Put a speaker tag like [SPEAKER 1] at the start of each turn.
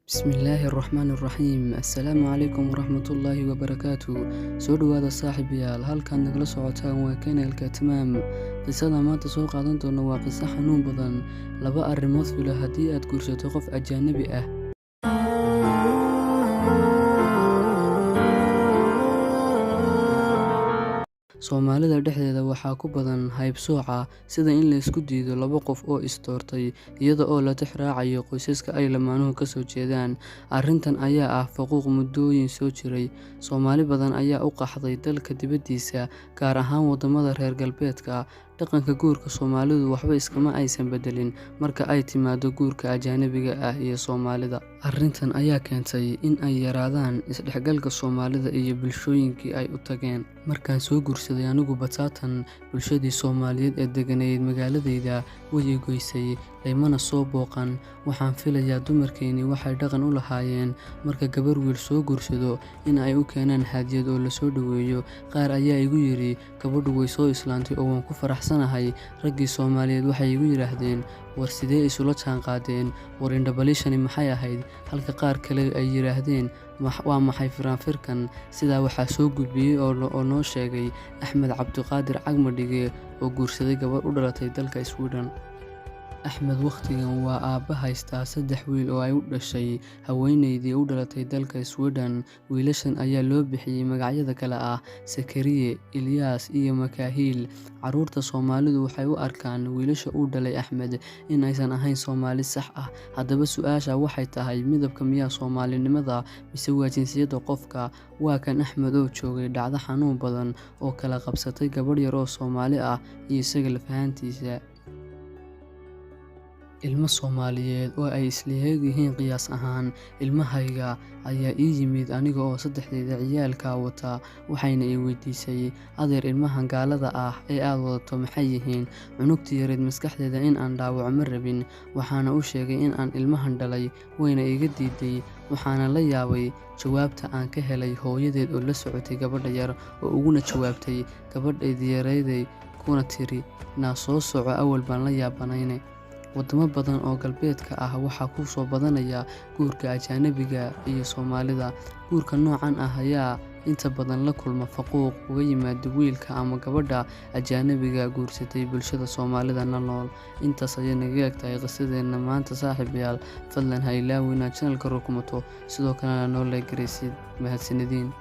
[SPEAKER 1] Bismillaahi Raxmaani Raxiim. Assalaamu calaykum waraxmatullaahi wabarakaatu. Soo dhowaada saaxiibayaal, halkaad nagala socotaan waa kanaalka Tamaam. Qisada maanta soo qaadan doona waa qiso xanuun badan. Laba arrimood filo haddii aad guursato qof ajaanabi ah. Soomaalida dhexdeeda waxaa ku badan haybsooca, sida in la isku diido laba qof oo is doortay iyada oo la tixraacayo qoysaska ay lamaanuhu ka soo jeedaan. Arrintan ayaa ah faquuq muddooyin soo jiray. Soomaali badan ayaa u qaxday dalka dibadiisa, gaar ahaan waddamada reer galbeedka. Dhaqanka guurka Soomaalidu waxba iskama aysan beddelin marka ay timaado guurka ajaanabiga ah iyo Soomaalida. Arrintan ayaa keentay in ay yaraadaan isdhexgalka Soomaalida iyo bulshooyinkii ay u tageen. Markaan soo guursaday anigu batatan, bulshadii Soomaaliyeed ee degganayd magaaladayda way i goysay, laymana soo booqan. Waxaan filayaa dumarkeennii waxay dhaqan u lahaayeen marka gabar wiil soo guursado in ay u keenaan hadiyad oo la soo dhoweeyo. Qaar ayaa igu yiri, gabadhu way soo islaantay oo waan ku faraxsanahay. Raggii Soomaaliyeed waxay igu yiraahdeen, war sidee isula jaanqaadeen, war indho-baliishani maxay ahayd? Halka qaar kale ay yiraahdeen, waa maxay firaanfirkan? Sidaa waxaa soo gudbiyey oo noo sheegay Axmed Cabdiqaadir Cagmadhige oo guursaday gabar u dhalatay dalka Sweden. Axmed wakhtigan waa aabbe haysta 3 wiil oo ay u dhashay haweeneydii u dhalatay dalka Sweden. Wiilashan ayaa loo bixiyey magacyada kala ah Sakariye, Ilyaas iyo Makahiil. Carruurta Soomaalidu waxay u arkaan wiilasha uu dhalay Axmed in aysan ahayn Soomaali sax ah. Haddaba su'aasha waxay tahay, midabka miyaa Soomaalinimada mise waa jinsiyadda qofka? Waa kan Axmed oo joogay dhacdo xanuun badan oo kala qabsatay gabadh yar oo Soomaali ah iyo isaga laf ahaantiisa. Ilmo Soomaaliyeed oo ay isla yihiin qiyaas ahaan ilmahayga ayaa ii yimid aniga oo saddexdayda ciyaalka wata, waxayna i weydiisay, adeer ilmahan gaalada ah ee aad wadato maxay yihiin? Cunugtii yareed maskaxdeeda in aan dhaawaco ma rabin, waxaana u sheegay in aan ilmahan dhalay, wayna iga diiday. Waxaana la yaabay jawaabta aan ka helay hooyadeed oo la socotay gabadha yar oo uguna jawaabtay gabadhaydii yareyday kuna tiri, naa soo soco, awal baan la yaabanayne. Wadamo badan oo galbeedka ah waxaa ku soo badanaya guurka ajaanabiga iyo Soomaalida. Guurka noocan ah ayaa inta badan la kulma faquuq uga yimaada wiilka ama gabadha ajaanabiga guursatay bulshada Soomaalida la nool. Intaas ayay naga egtahay qisadeena maanta saaxiibayaal. Fadlan ha ilaawin inaad channelka rukumato, sidoo kalena noo like garaysid. Mahadsanidin.